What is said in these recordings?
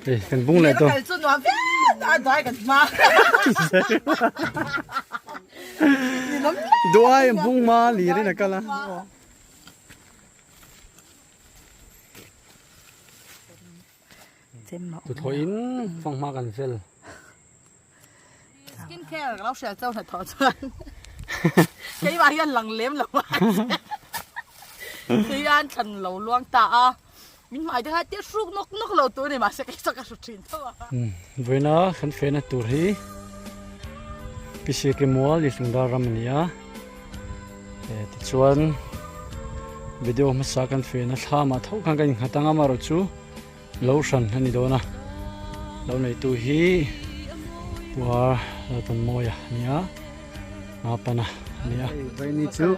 Ei kan bung leh tawh. Kal chu nuam viau a duai kan hma. Duai an bung hma lir in a kal a. Tuthlawh in fanghma kan fel. Skin care ka lo hriat chauh hnathawh chuan keimah hian lang lem lo a hian thlan lo luang ta a min hmai te kha tia hruk nawk nawk lo tur a ni mahse kei chu ka hru thin tho a. Vawiina kan fehna tur hi Pisirke mual Ihlungdar ram a ni a tichuan video hmasa kan fehna thlamah tho khan kan innghat ang a amaherawhchu Lo hran a ni dawn a, lo neitu hi Puar Lalpanmawia a ni a, Mapana a ni a. Vaini chu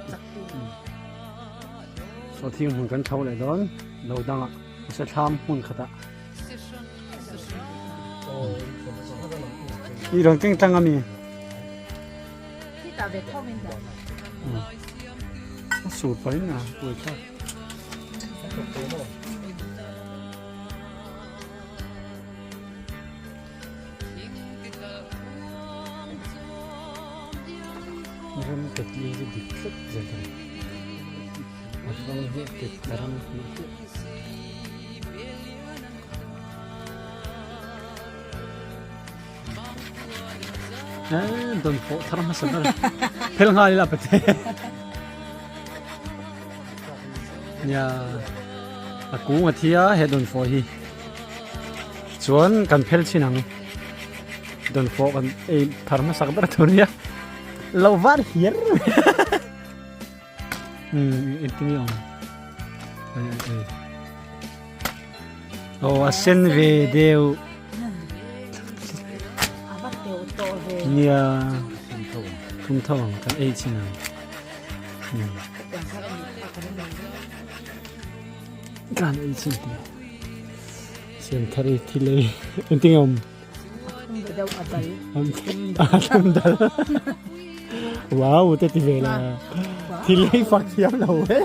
sawhthing hmun kan tho leh dawn lo dangah nasa thlam hmun khatah. I rawn keng tlang a mi? A sur pahin a buai thlak. Ram ka ti hi dik tlat zel a ni. A rawng hi a ket a ram hmuh hliah. Eh, don pawh thar hmasa ber. Phel nghal ila pate. Nia, a kung a thi a he don fawh hi. Chuan kan phel chin ang. Don fawh kan ei thar hmasak ber tur nia. Lo var hiar. Hmm, engtin nge awm? Ei ei ei. Oh, a sen ve deuh. Nia, thum tho ang kan ei chin ang. Hmm. Kan ei chin te. Siam thar i thil ei. Engtin nge awm? A thum dal. Wow, te ti ve la. Thil ei fak thiam lo e.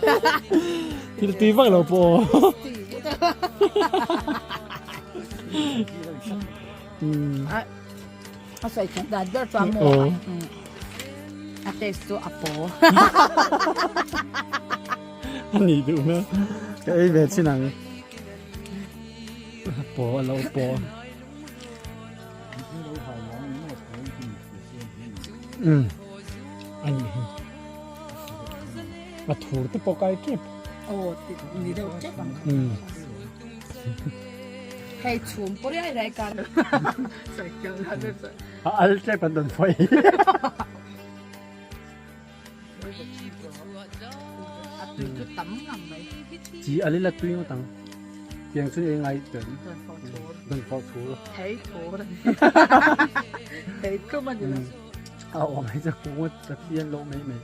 Thil tui vak lo pawh. A sawi thiam dan ber chuan maw a taste chu a paw. A nih duh na. Ka ei ve chin ang. Paw a lo paw. Um a nih hi. A thur te pawh kai tep. Aw ni deuh tep ang kha. Hei chhum pawh riai riai kan. A al tep an rawn fawi. A tui chu tam ngam mai. Chi al ila tui ngawt ang. Tiang chu ei ngai tel. Don pawh thur. Thei thur. Thei tlum a ni lo. A awm hei chu kung a thian loh mai mai.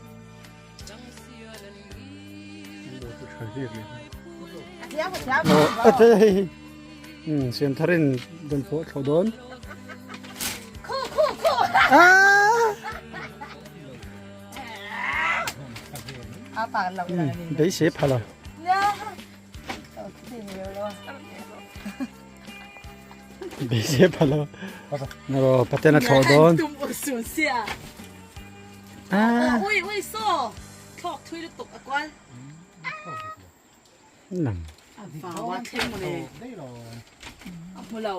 Siam tharin don pawh thlawh dawn. Khu khu khu. Beisei pha lo. Beisei pha lo. Naro paten a thlawh dawn. Ah. Ui ui so. Thlawk thui lutuk a kual. Nang. Wa thleng mo ne. A hmu lo.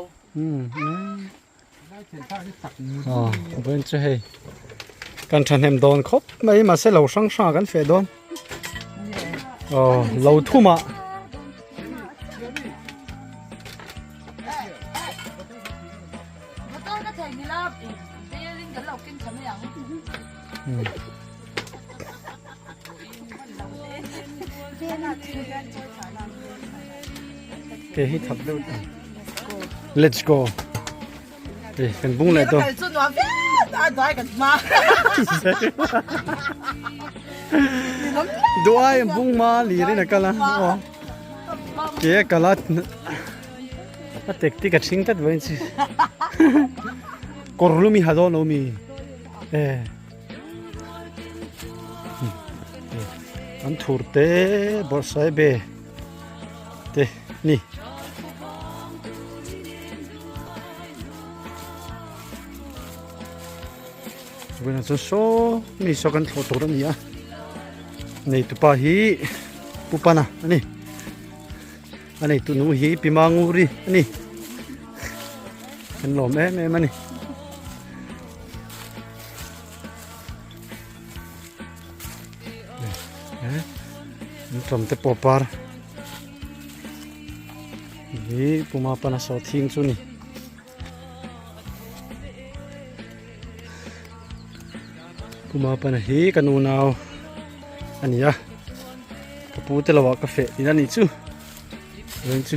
Aw vawiin chu hei kan thahnem dawn khawp mai mahse lo hrang hrang ah kan feh dawn aw lo thum ah Ke hi thap deuh ta. Let's go. Eh, kan bung leh to. Kal chu nuam viau a duai kan hma. Duai an bung ma lir in a kal a. Ke a kal a. A tek tik a thing tlat vawiin chi. Kawr lumi ha dawn lo mi. Eh. An thur te bawrhsai be te ni. Vawiinah chuan saw mi saw kan thlawh tur a ni a, neitupa hi Pu Pana a ni, a neitu nu hi Pi Manguri a ni, kan lawm em em a ni. An tlawm te pawh par hi Pu Mapana saw thing chu a ni. Kuma pana hi ka nu nau a ni a ka pu te lo ah ka feh tihna a nih chu reng chu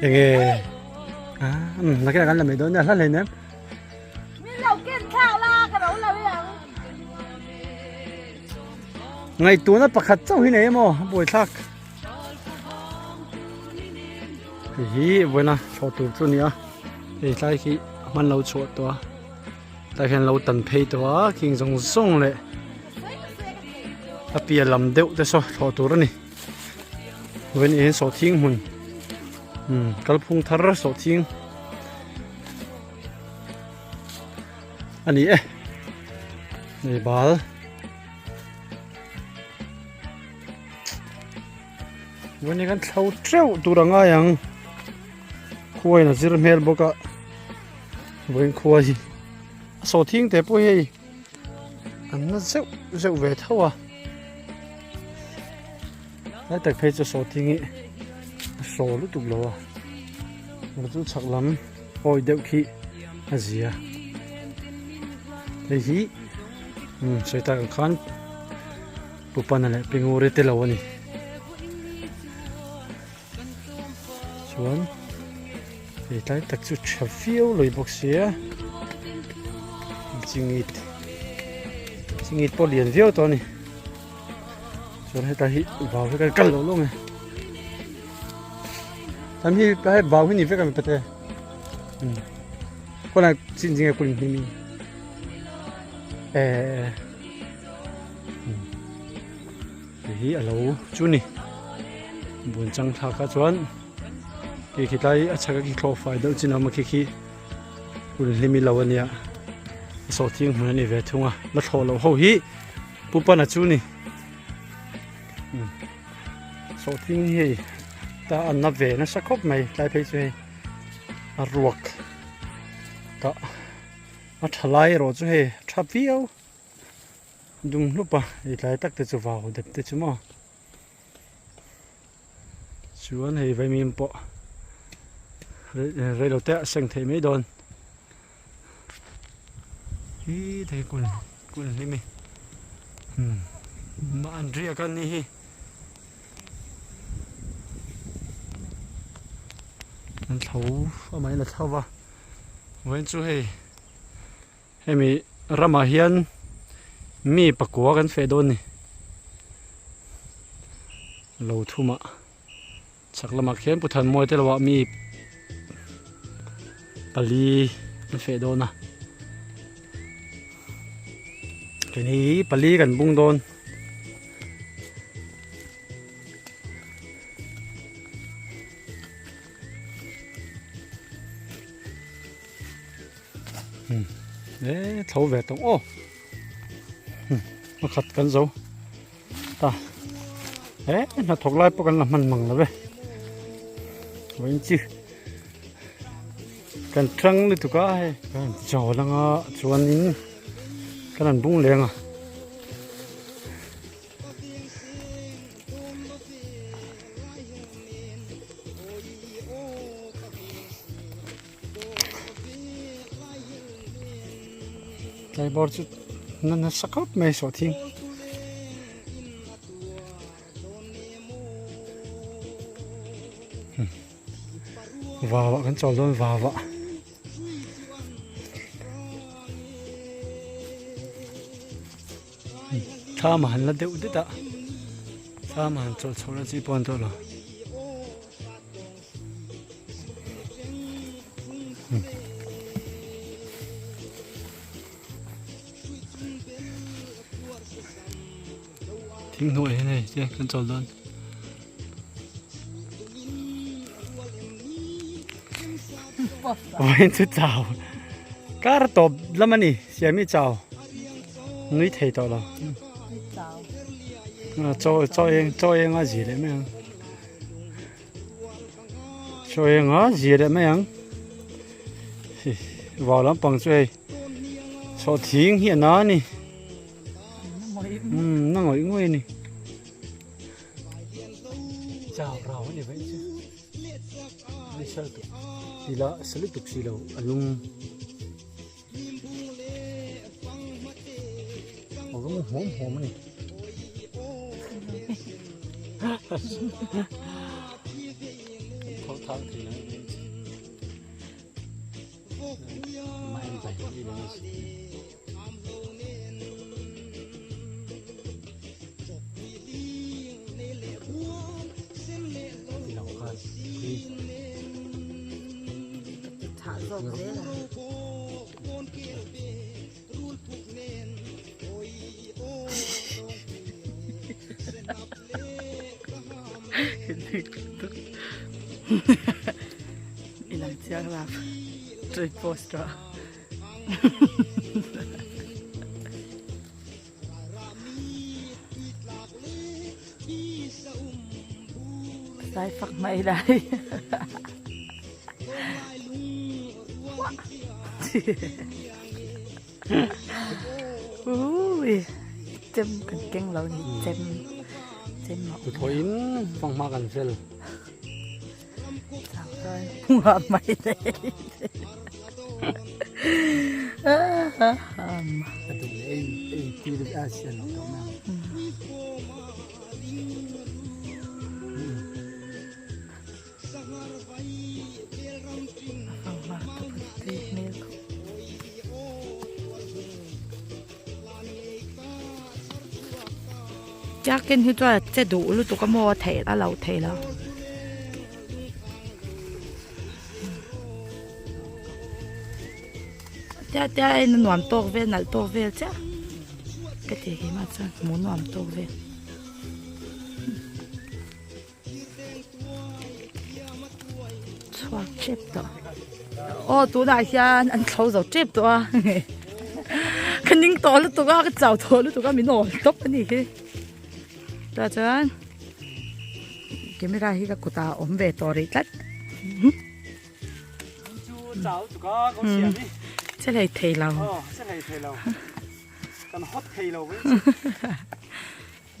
enge ah um nakinah kan la mai dawn nia hla hleinem ngaihtuahna pakhat chauh hi nei emaw a buaithlak. Hei hi vawiina thlawh tur chu a ni a hei tlai khi a hman lo chhuah tawh a tlai hian lo tan phei tawh a khing zawng zawng leh a piah lam deuh te saw thlawh tur a ni vawiin ah hian sawhthing hmun umm kalphung thar sawhthing a ni e nei bal. Vawiin kan thlo teuh tur a ngai ang khuain a zir hmel bawk a vawiin khua hi a saw thing te pawh hi hei an na zeuh zeuh ve tho a lai tak phei chu saw thing hi a saw lutuk lo a chu chhak lam awi deuh khi a zia hei hi umm sawi tak ang khan. Pu Pana leh Pi Nguri te lo a ni. Chuan hei tlai tak chu tha viau lui bawk sia chingit chingit pawh lian viau tawh a ni. Chuan heta hi vau hi kan kal lo lo nge. Tam hi hei vau hi ni vek a mi pate. Kawlai chin zinga kulin hi mi. Eh. Hei hi a lo chu ni bun chang thlak ah chuan khi khi tlai a chhak a khi thlawh fai deuh chin a awm a khi khi hun hlim i lo a nia a sawhthing hmun a ni ve thung a la thlawh loh ho hi pu pana chu ni sawhthing hi hei ta an na ve nasa khawp mai tlai phei chu hei a ruak kah a tha lai erawh chu hei a tha viau. Dum hlup a hei tlai tak te chu vau dep te chu maw chuan hei vaimim pawh reilo te a seng thei mai dawn hi thei kul kul hlim hi umm an riak a ni hi an thlo amah in a thlo va vawiin chu hei. Hemi ramah hian mi pakua kan feh dawn a ni. Lo thumah chhak lamah khian Pu Thanmawia te lohah mi pali an feh dawn a. Keini pali kan bung dawn. E tho ve tawng aw pakhat kan zo ta e hnathawk lai pawh kan la hman mang lo ve vawiin chi kan tang lutuk a hei kan chawl anga chuanin kan han bung leng a. Tlaibawr chu na nasa khawp mai sawhthing. Vau ah kan chawl dawn vau ah. Thlam a han la deuh det a thlam a han chawlh chhoh la chi pawh an tawh lo. Thing hnuai hi hei te kan chawl dawn. Vawiin chu chau. Kar tawp lam a ni siam i chau nui thei tawh lo. Chaw chaw eng chaw eng a zi leh mai ang. Chaw eng a zi leh mai ang. Vau lampang chu hei sawhthing hi a na a ni. Umm na ngawih ngawih a ni. Chau rau a ni vaih chu. Ni sal tuk ti la sal lutuk si lo a lum. A rum huam huam a ni. Tho thang thei lo vaih chu. Mai bai ni lo si. I lang chiang lap trade post ah. Sai fak mai lai. Ui, chem kan keng lo ni chem chem ma. Tuthoin fanghma kan fel. Ngah mai le. Ka duh leh ei ei tir a sian lo tawh mai ang. Chiakin hi chuan a che duh lutuk a maw a theih a lo theih lo. Tia tia en a nuam tawk vel nalh tawk vel chiah ka ti keimah chuan hmuh nuam tawk vel. Chhuak tep tawh aw tunah hian an thlo zo tep tawh a ka ning tawh lutuk a ka chau tawh lutuk a min awl tawp a nih hi tah chuan camera hi ka kutah a awm ve tawh rih tlat che hlei thei lo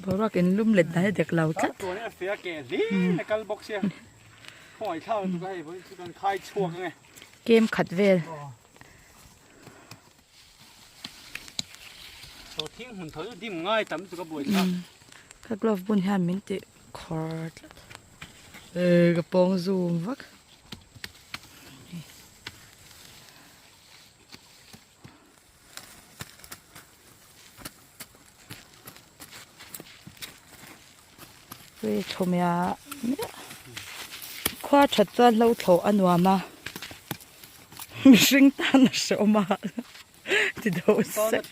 Boruak in lum let dan a dek lo tlat. Kem khat vel. Ka glove bun hian min ti khawr tlat. Ka pawng zum vak. Ui chhawmia miah khua that chuan hlo thlawh a nuam a mihring tan a hrehawm a ti deuh sek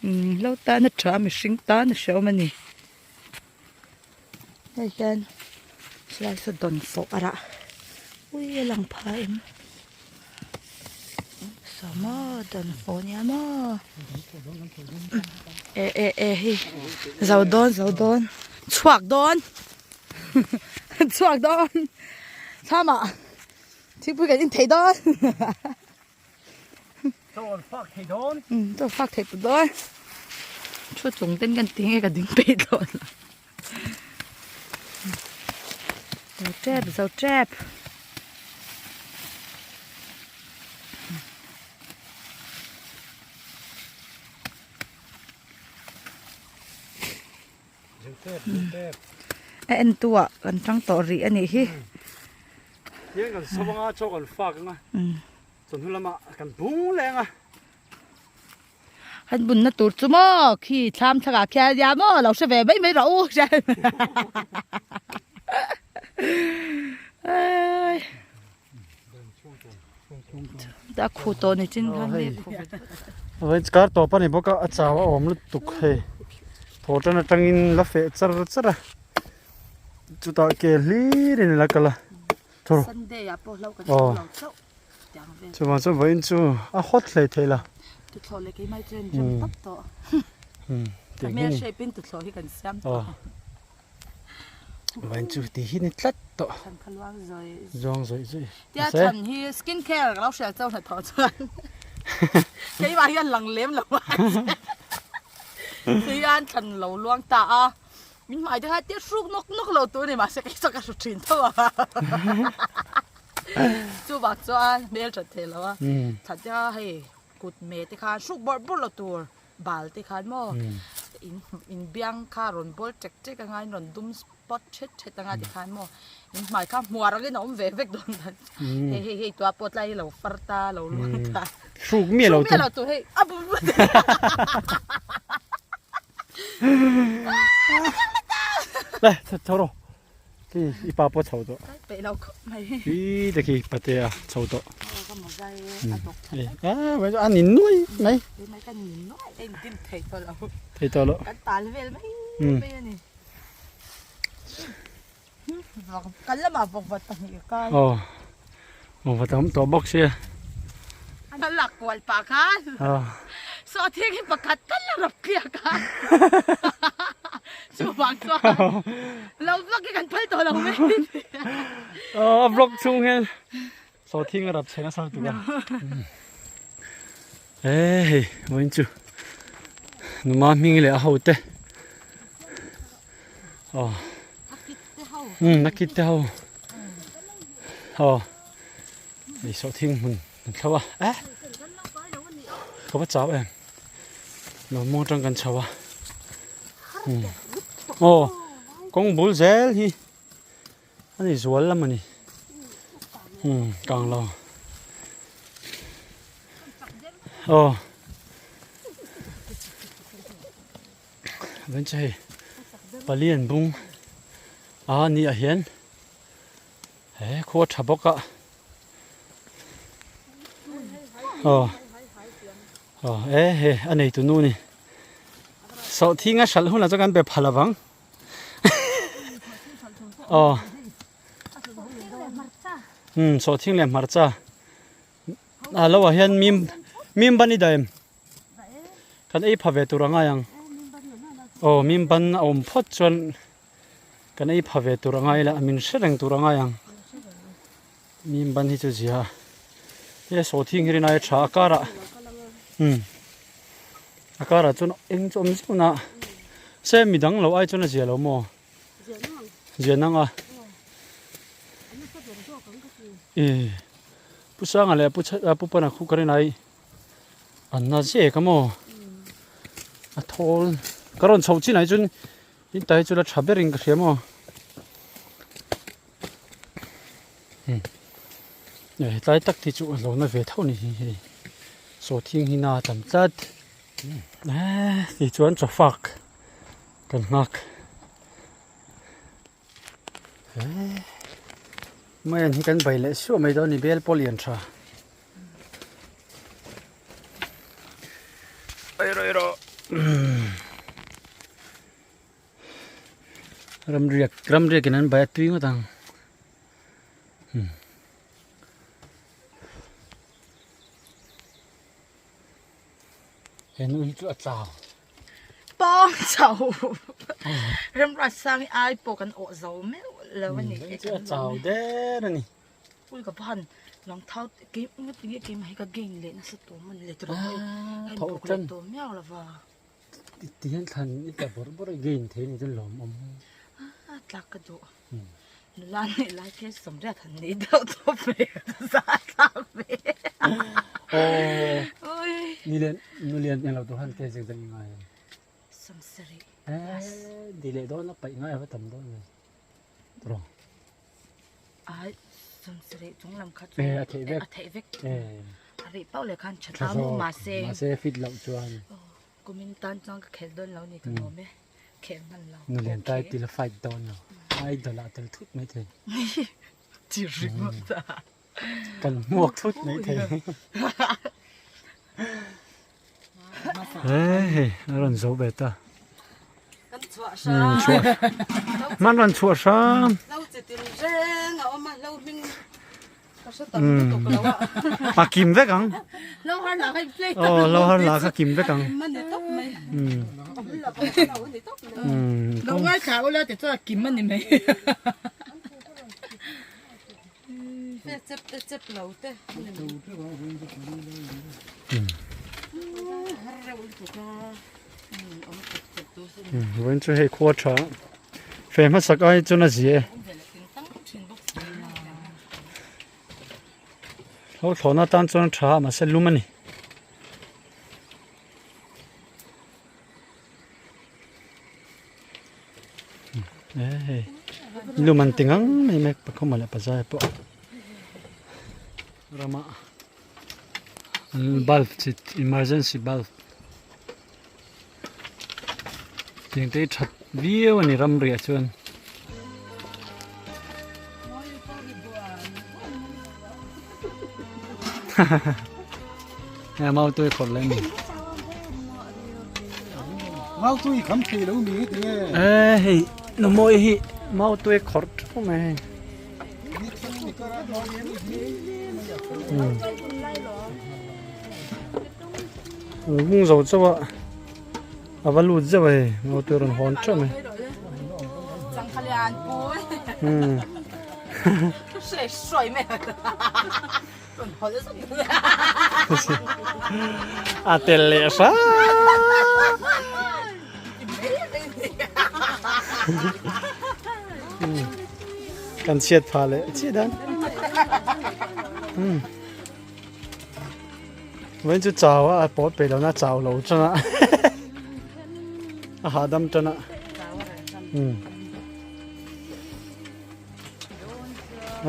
umm hlo tan a tha a mihring tan a hrehawm a ni hei hian silai saw dawnfawh a rah ui a lang pha em. Saw maw dawnfawh nia maw e e e hei zo dawn zo dawn chhuak dawn chhuak dawn thlamah thingpui kan in thei dawn chaw fak thei dawn chaw fak thei tawh dawn thu chung ten kan ti nge ka ding peih dawn lo zo tep zo tep A en tu ah kan tang tawh rih a nih hi. Hian kan sawm anga chaw kan fak anga chawhnu lamah kan bung leh anga. Kan bunna tur chu maw khi thlam thlakah khian nia maw lo hre ve mai mai rawh u. A khu tawh ni chin khan nge khu ve Hei kar tawp a ni bawk a a chau a awm lutuk hei thaw tan atangin la feh char char a chutah ke hlir in la kal a Sunday ah pawh hlo kan chhung lo chauh. Chuvang chuan vawiin chu a hot hlei thei la. Tuthlawh leh keimah hi chuan rem tawp tawh. Ka hmel shape in tuthlawh hi kan siam tawh. Vawiin chu ti hi ni tlat tawh. Thlan kha luang zawih. Zuang zawih zawih. Tia thlan hi skin care ka lo hriat chauh hnathawh chuan keimah hian lang lem lo a tihian thlan lo luang ta a. Min hmai te kha tia hruk nawk nawk lo tur a ni mahse kei chu ka hru thin tho a. Chuvang chuan hmel that thei lo a that te kha hei kut me te khan hruk bawrh bawrh lo tur bal te khan maw in in biang kha rawn bawl tek tek anga in rawn dum spot thet thet anga ti khan maw in hmai kha hmuar angin a awm ve vek dawn dan hei hei hei tua pawh tlai hi lo far ta lo luang ta hruk miah lo tur miah lo tur hei a bu le tho rawh Khi i pa pawh chho tawh. Kal peih lo khawp mai. I te khi patea chho tawh. Ka mawzai a dawk that. A mai chu a nin nuai mai. Mai ka nin nuai a indim thei tawh lo. Thei tawh lo. Kan tal vel mai mai a ni. Kan lamah vawkvat pahnih ka kai. Aw. Vawkvat a awm tawh bawk sia. An lak kual pah khan. Sawhthing hi pakhat tal la rawp tliak a. Chuvang chuan lo vlog hi kan phal tawh lo mai. A vlog chhung hian sawhthing a rap chhe nasa lutuk a. E hei vawiin chu numa hming leh a ho te. Aw. A kit te ho. Aw. Hei sawhthing hmun kan thlo a eh ka va chau em lo maw atang kan chho a aw kawng bul zel hi a ni zual lam a ni umm kang lo aw chuan chu hei palian bung a ni ah hian. He khua tha bawk a aw aw e he a nei tu nu ni sawhthing a hralh hunah chuan kan be phal avang aw um sawhthing leh hmarcha a lo ah hian mim mim ban i dah em kan ei pha ve tur a ngai ang aw mim ban a awm phawt chuan. Kan ei pha ve tur a ngai la, min hre reng tur a ngai ang. Mim ban hi chu zia a. He sawhthing hi rin aia tha a karah umm a karah chuan eng chu awm zeuh na se midang lo ai chuan a zia lo maw? Zia nang a. E Pu Sanga leh Pu Pu Pana khu ka rin ai an na zek a maw? A thawl ka rawn chhoh chin ah hi chuan In tai chu la tha berin ka hria maw hmm eh tlai tak te chu a lo na ve tho ni hi hei sawhthing hi na tam tlat eh ti chuan chawfak kan nghak eh mai an hi kan bai leh suah mai dawn a ni bel pawh lian tha Ramriak ramriak in an bai a tui ngawt ang hmm he nu hi chu a chau pawng chau remruat sang hi ai pawh kan awh zo meuh lo a ni chu a chau der a ni. Ui ka van lang thau keim nge tinge keimah hi ka gain leh nasa tawh maw ni le tiraw hei a in bawk leh tawh miau lova. Ti hian thlan i tla bawrh bawrh a gain thei ni chuan lawmawm. A tlak ka duh nula neih lai te sawmriat han nei deuh tawp mai za tlak ve. Aw ni leh nulian englo tur han ke zing zang i ngai em. Sawmsarih. Eh di leh dawn a paih ngai a va tam dawn ve tiraw. Ai sawmsarih chung lam kha chu Eh a theih vek. A theih vek. Eh. A rih pauh leh khan tha ta maw mahse. Mahse fit loh chuan. Aw kumin tan chuan ka khelh dawn lo ni ka lawm e. Khelh hman lo. Nu lian tai til a fight dawn lo. Idol ah tel thut mai thei. Chi ringawt a. Kan hmuak thut mai thei. Eh hei a rawn zo ve ta. Kan chhuah hram. Man rawn chhuah hram. Lo chi tin reng a awm a lo hming. A kim vek ang. Aw lo har la kha kim vek ang. Lo ngaithla ula ti chuan a kim a ni mai. Vawiin chu hei khua tha fe hmasak ai chuan a zia e. Hlo thlawhna atan chuan a tha a mahse lum a ni. Hei lum an ti ngang mai mai pakhawm leh pazai pawh rama an bulb chi emergency bulb tiang te hi that viau a ni ramriah chuan. Hei mau tui khawrh leh a ni. Mau tui kham thei lo mi ti nge. E hei nu mawi hi mau tui khawrh theuh mai hei. Bung zo chauh a a va lut zeuh a hei mau tui rawn hawn theuh mai. A tel leh hram. Kan chhiat phah leh chiah dan. Vawiin chu chau a a pawt peih lohna chau lo tan a a hahdam tan a.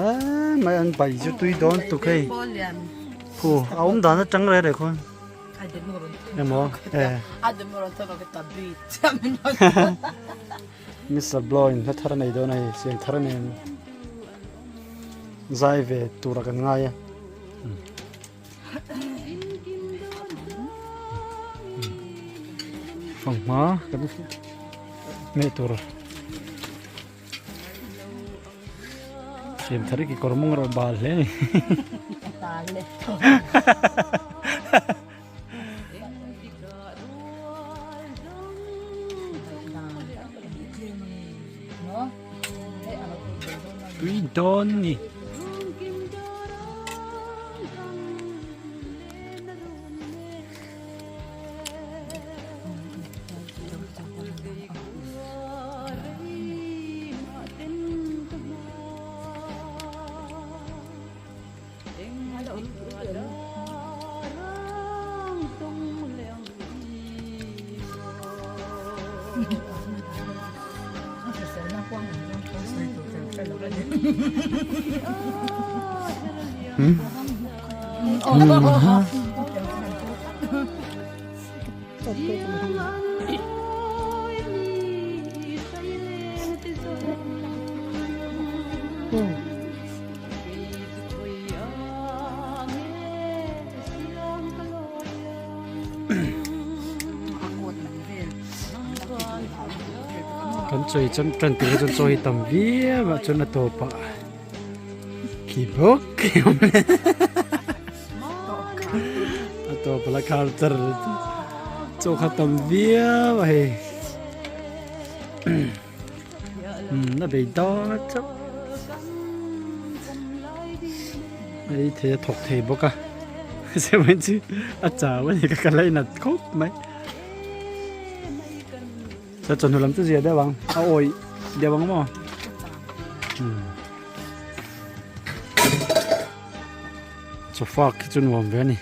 Aa mai an pai chu tui dawn tuk hei khu a awm dan atang reh reh khawn emaw e Mister Blow in hla thar a nei dawn a hei siam thar a nei zai ve tura kan ngai a. Fanghma kan hmeh tur. Siam thar ki kawr mawng erawh bal hle a ni. Tui dawn ni. Kan chawi chuan tan tur hi chuan chaw hi tam viau a chuan a tawpah khi bawk khi awm leh a tawp la khar char chaw kha tam viau a hei umm a bei dawn chauh ei thei a thawk thei bawk a sehmai chu a chau a ni ka ka lainat khawp mai Chuan chawhnu lam chu zia deuh ang a awih deuh ang maw umm chawfak khi chu nuam ve a ni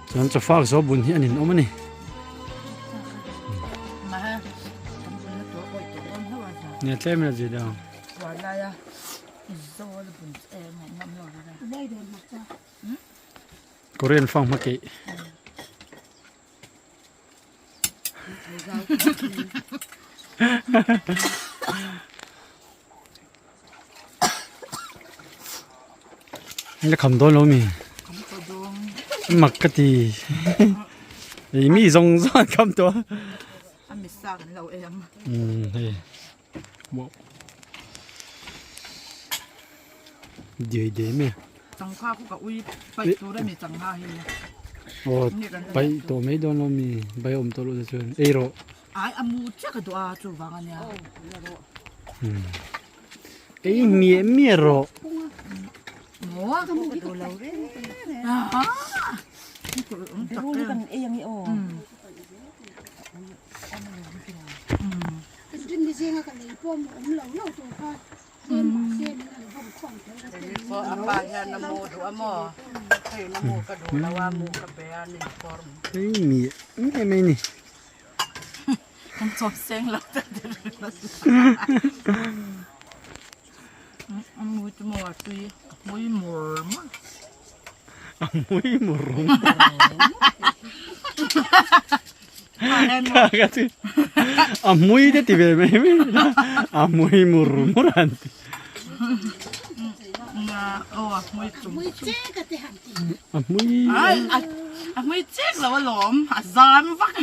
chuan chawfak zo bun hi a ninawm a ni. Nia tlem in a zia deuh ang. Korean fanghma keih. La kham dawn lo mi mak ka ti ei mi zawng zawng an kham tawh a mi sa kan lo ei ang umm hei. Diai diai mai a. Changkha khu ka ui paih tur a ni changha hi. Aw paih tawh mai dawn lo mi bai awm tawh loh te chuan ei rawh. Ai a mu chiah ka duh a chuvang a nia. Ei miah miah rawh. Maw ka mu duh lo reng reng. Berul kan ei ang i aw. Ei miah miah mai ni. Kan chawp seng lo ta te A mui chu maw a tui a mui mur mur. A mui mur mur. Ka chu a mui te ti ve mai mai a mui mur mur an ti. Aw a mui chu. A mui. A mui chek lo alawm a zam vak.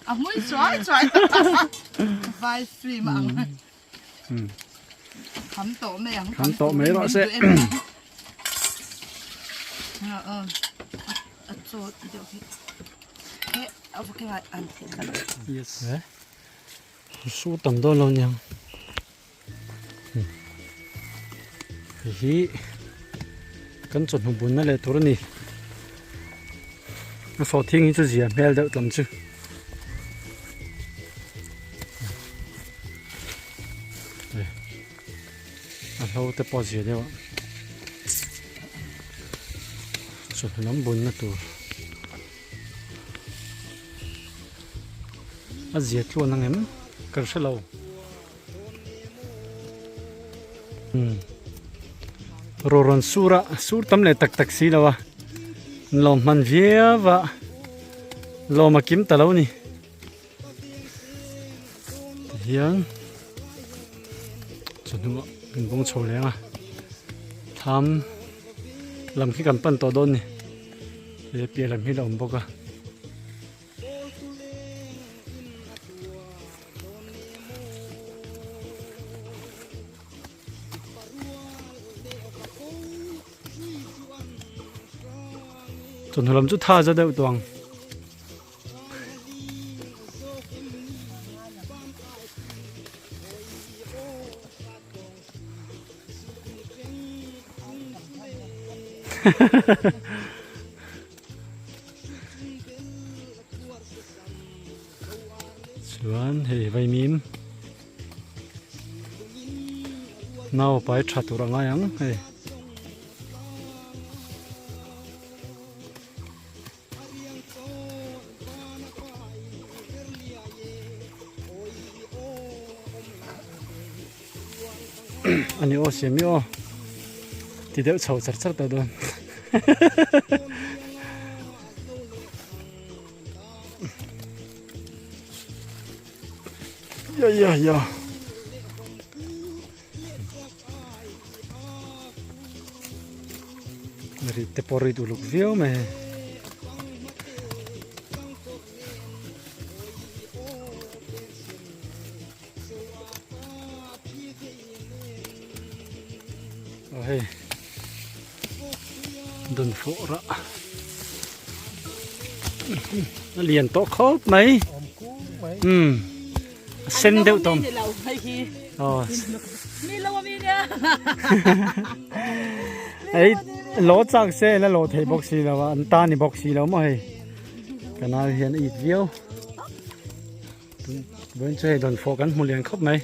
A hmui chuai chuai vai film ang. Kham tawh mai ang. Kham tawh mai rawh se. A chaw deuh hi. He a va kengai an Yes. Su tam dawn lo niang. Hei hi kan chawhnu bunna leh tur a ni a sawhthing hi chu zia hmel deuh tlam chu a hlo te pawh a zia deuh a chawhnu lam bunna tur a zia tluan ang em ka hre lo. Raw rawn sur a sur tam leh tak tak si lo a an lo hman viau a lawm a kim ta lo ni tihian chawhnu ah kan bawng chho leng a thlam lam khi kan pan tawh dawn ni he piah lam hi la awm bawk a. Chawhnu lam chu tha za deuh tawh ang. Chuan hei vaimim nau pai tha tur a ngai ang hei. Ani aw siam i aw ti deuh chho char char tawh dawn. Ya ya ya. Ri te pawh ri duh luk viau mai hei. Aw hei dun fawh rah a lian tawh khawp mai umm a sen deuh tawm aw ei lo chak se la lo thei bawk si lo a an ta ni bawk si lo maw hei ka nau hian a it viau. Vawiin chu hei dawnfawh kan hmu lian khawp mai.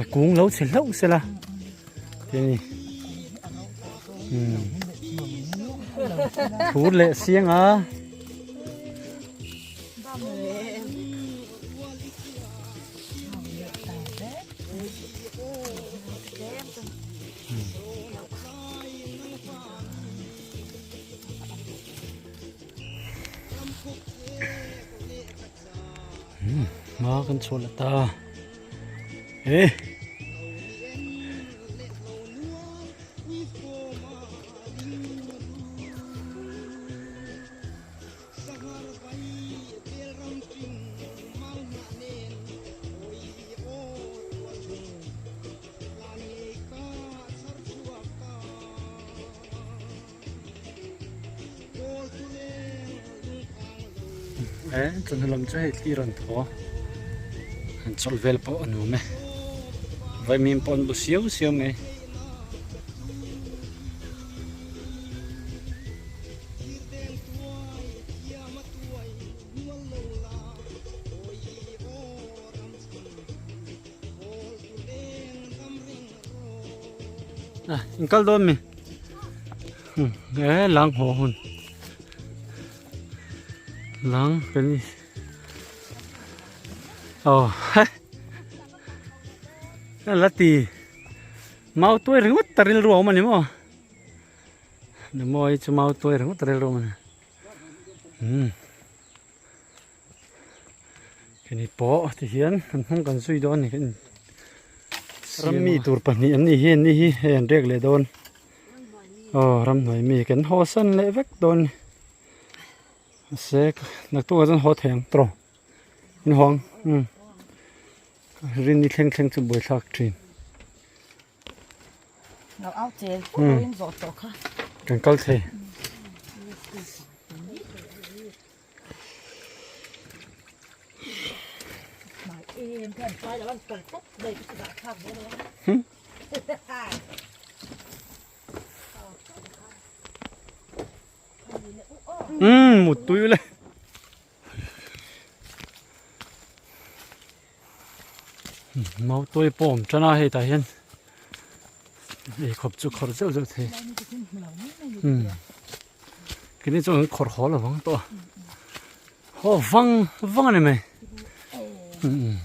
A kung lo chhe hlauh se la ti a ni. Thur leh siang a. Hma kan chhuah leh ta e E chawhnu lam chu hei thli rawn thaw a han chawlh vel pawh a nuam e vaimim pawh an bu siau siau mai. À, in kal dawn mi e lang haw hun lang kan ni oh la ti mau tuai ringawt ta rilru a awm a ni maw ni maw hi chu mau tuai ringawt ta rilru a awm a ni umm Keni pawh ti hian an hnung kan zui dawn a ni kan rammi tur pahnih an nih hi an ni hi hei an riak leh dawn aw ramhnuai mi kan haw san leh vek dawn mahse naktuk ah chuan haw thei ang tawh in haw ang umm rin ni thleng thleng chu buaithlak thin. Kan kal thei. Umm mut tui ule. Mau tuai pawh a awm tan a hei tah hian eikhawp chu khawrh zeuh zeuh thei umm keini chuan kan khawrh haw lo vang tawh a haw vang vang a ni mai umm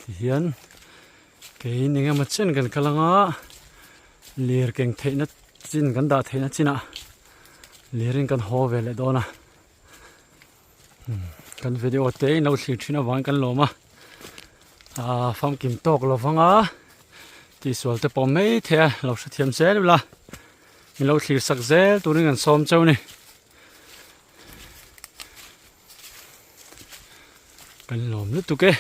tihian kei eng emaw chen kan kal anga lir keng theihna chin kan dah theihna chinah lirin kan haw ve leh dawn a kan video te in lo thlir thin avangin kan lawm a ah famkim tawk lo vang a tihsual te pawh mai thei a lo hrethiam zel ula min lo thlir sak zel turin kan sawm cheu a ni. Kan lawm lutuk e.